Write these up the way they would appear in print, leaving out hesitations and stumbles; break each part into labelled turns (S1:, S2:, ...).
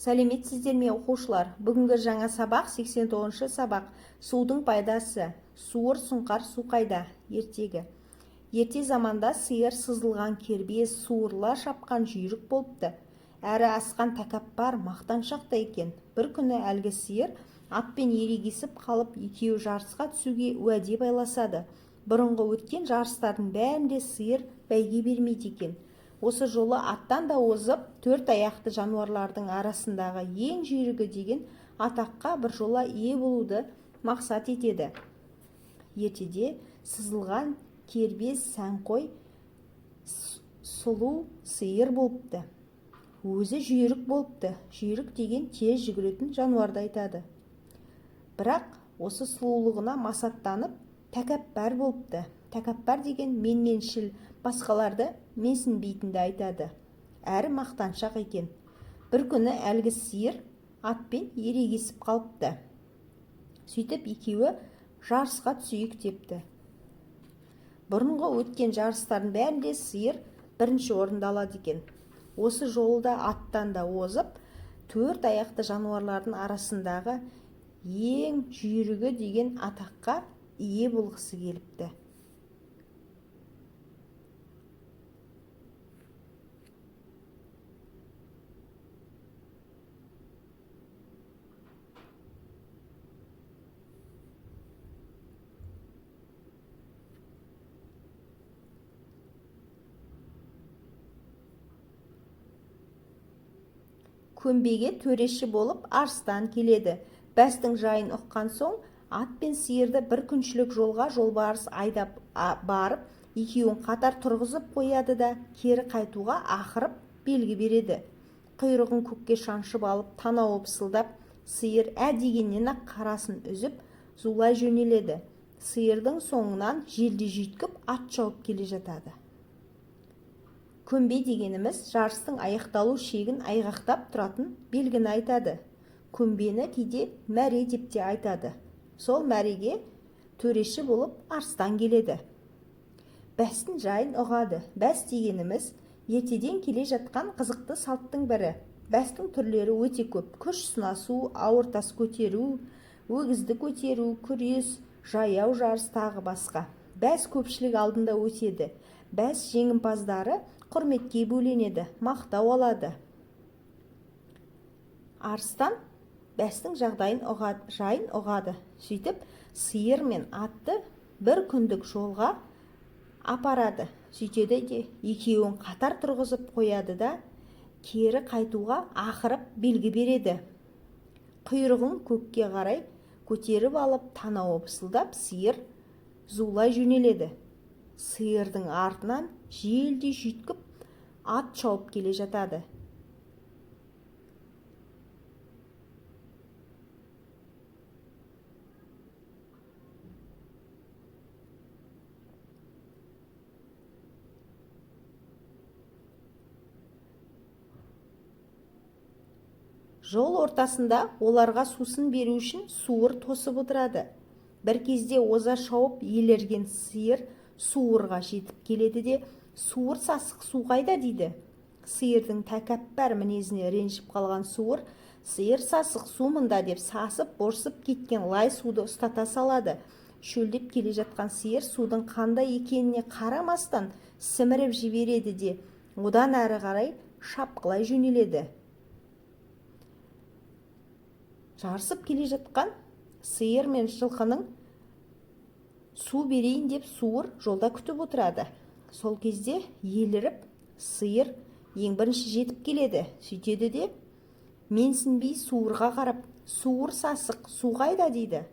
S1: Сәлеметсіздер ме, оқушылар! Бүгінгі жаңа сабақ, 89-сабақ, «Судың пайдасы». Суыр сұңқар, су қайда? Ертегі. Ерте заманда сиыр сызылған кербез, суырыла шапқан жүйрік болыпты. Әрі асқан тәкаппар, мақтаншақ та екен. Бір күні әлгі сиыр атпен ерегесіп қалып, екеуі жарысқа түсуге уәде байласады. Бұрынғы өткен жарыстардың бәрінде сиыр бәйге бермейді екен. Осы жолы аттан да озып, төрт аяқты жануарлардың арасындағы ең жүйрігі деген атаққа біржола ие болуды мақсат етеді. Ертеде сызылған кербез, сәнқой, сұлу сиыр болыпты. Өзі жүйрік болыпты. Жүйрік деген тез жүгіретін жануарды айтады. Бірақ осы сұлулығына масаттанып, тәкаппар болыпты. Тәкаппар деген менменшіл, басқаларды менсінбейтінді айтады. Әрі мақтаншақ екен. Бір күні әлгі сиыр атпен ерегесіп қалыпты. Сөйтіп екеуі жарысқа түсейік депті. Бұрынғы өткен жарыстардың бәрінде сиыр бірінші орынды алады екен. Осы жолы да аттан да озып, төрт аяқты жануарлардың арасындағы ең жүйрігі деген атаққа ие болғысы келіпті. Көмбеге төреші болып арыстан келеді. Бәстің жайын ұққан соң, ат пен сиырды бір күншілік жолға жолбарыс айдап барып, екеуін қатар тұрғызып қояды да, кері қайтуға ақырып белгі береді. Құйрығын көкке шаншып алып, танауы пысылдап, сиыр ә дегеннен-ақ қарасын үзіп, зулай жөнеледі. Сиырдың соңынан желдей жүйткіп ат шауып келе жатады. Көмбе дегеніміз жарыстың аяқталу шегін айғақтап тұратын белгіні айтады. Көмбені кейде мәре деп те айтады. Сол мәреге төреші болып арыстан келеді. Бәстің жайын ұғады. Бәс дегеніміз ертеден келе жатқан қызықты салттың бірі. Бәстің түрлері өте көп: күш сынасу, ауыр тас көтеру, өгізді көтеру, күрес, жаяу жарыс, тағы басқа. Бәс көпшілік алдында өтеді. Бәс жеңімпаздары құрметке бөленеді, мақтау алады. Арыстан бәстің жағдайын ұғады, жайын ұғады. Сөйтіп сиыр мен атты бір күндік жолға апарады. Сөйтеді де, екеуін қатар тұрғызып қояды да, кері қайтуға ақырып белгі береді. Құйрығын көкке қарай көтеріп алып, танауы пысылдап, сиыр зулай жөнеледі. Сиырдың артынан желдей жүйткіп ат шауып келе жатады. Жол ортасында оларға сусын беру үшін суыр тосып отырады. Бір кезде оза шауып елірген сиыр суырға жетіп келеді де, «Суыр сасық, су қайда?» дейді. Сиырдың тәкаппар мінезіне ренжіп қалған суыр, «Сиыр сасық, су мында», деп сасып борсып кеткен лай суды ұстата салады. Шөлдеп келе жатқан сиыр судың қандай екеніне қарамастан сіміріп жібереді де, одан әрі қарай шапқылай жөнеледі. Жарысып келе жатқан сиыр мен жылқының су берейін деп суыр жолда күтіп отырады. Сол кезде еліріп сиыр ең бірінші жетіп келеді. Сөйтеді де, менсінбей суырға қарап, «Суыр сасық, су қайда?» дейді.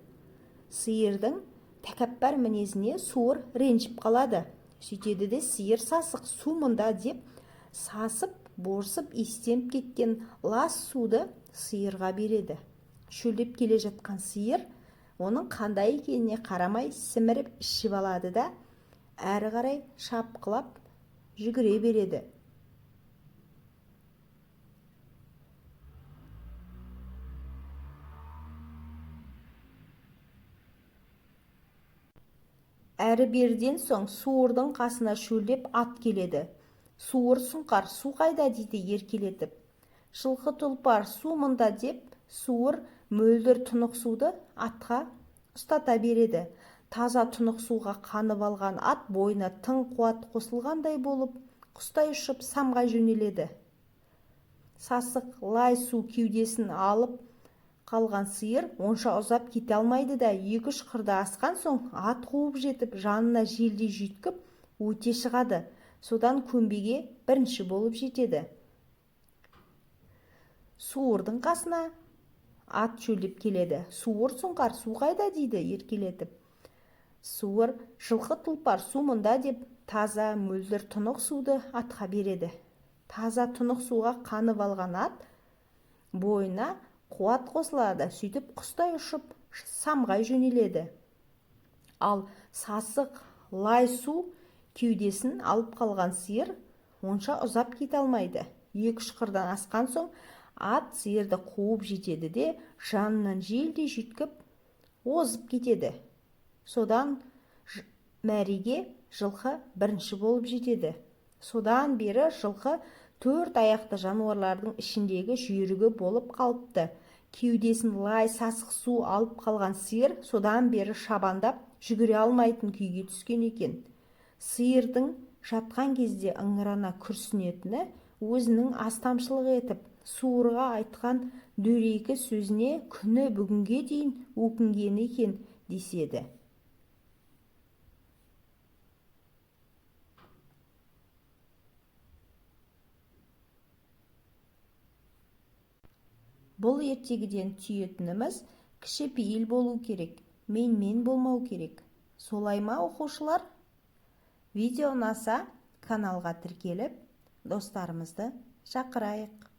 S1: Сиырдың тәкаппар мінезіне суыр ренжіп қалады. Сөйтеді де, «Сиыр сасық, су мында», деп сасып борсып иістеніп кеткен лас суды сиырға береді. Шөлдеп келе жатқан сиыр оның қандай екеніне қарамай сіміріп ішіп алады да, әрі қарай шапқылап жүгіре береді. Әрі-беріден соң суырдың қасына шөлдеп ат келеді. «Суыр сұңқар, су қайда?» дейді еркелетіп. Жылқы тұлпар, су мұнда, деп суыр мөлдір тұнық суды атқа ұстата береді. Таза тұнық суға қанып алған ат бойына тың қуат қосылғандай болып, құстай ұшып самғай жөнеледі. Сасық лай су кеудесін алып қалған сиыр онша ұзап кете алмайды да, 2-3 қырды асқан соң ат қуып жетіп, жанына желдей жүйткіп өте шығады. Содан көмбеге бірінші болып жетеді. Суырдың қасына ат шөлдеп келеді. Суыр сұңқар, су қайда, дейді еркелетіп. Суыр жылқы тұлпар, су мұнда, деп таза мөлдір тұнық суды атқа береді. Таза тұнық суға қанып алған ат бойына қуат қосылады, сөйтіп құстай ұшып самғай жөнеледі. Ал сасық лай су кеудесін алып қалған сиыр онша ұзап кете алмайды. 2-3 қырдан асқан соң ат сиырды қуып жетеді де, жанынан желдей жүйткіп озып кетеді. Содан мәреге жылқы бірінші болып жетеді. Содан бері жылқы 4 аяқты жануарлардың ішіндегі жүйрігі болып қалыпты. Кеудесін лай сасық су алып қалған сиыр содан бері шабандап жүгіре алмайтын күйге түскен екен. Сиырдың жатқан кезде ыңырана күрсінетіні өзінің астамшылық етіп, суырға айтқан дөрекі сөзіне күні бүгінге дейін өкінгені екен деседі. Бұл ертегіден түйетініміз кішіпейіл болу керек, мен-мен болмау керек. Солай ма, оқушылар? Видео ұнаса, каналға тіркеліп, достарымызды шақырайық.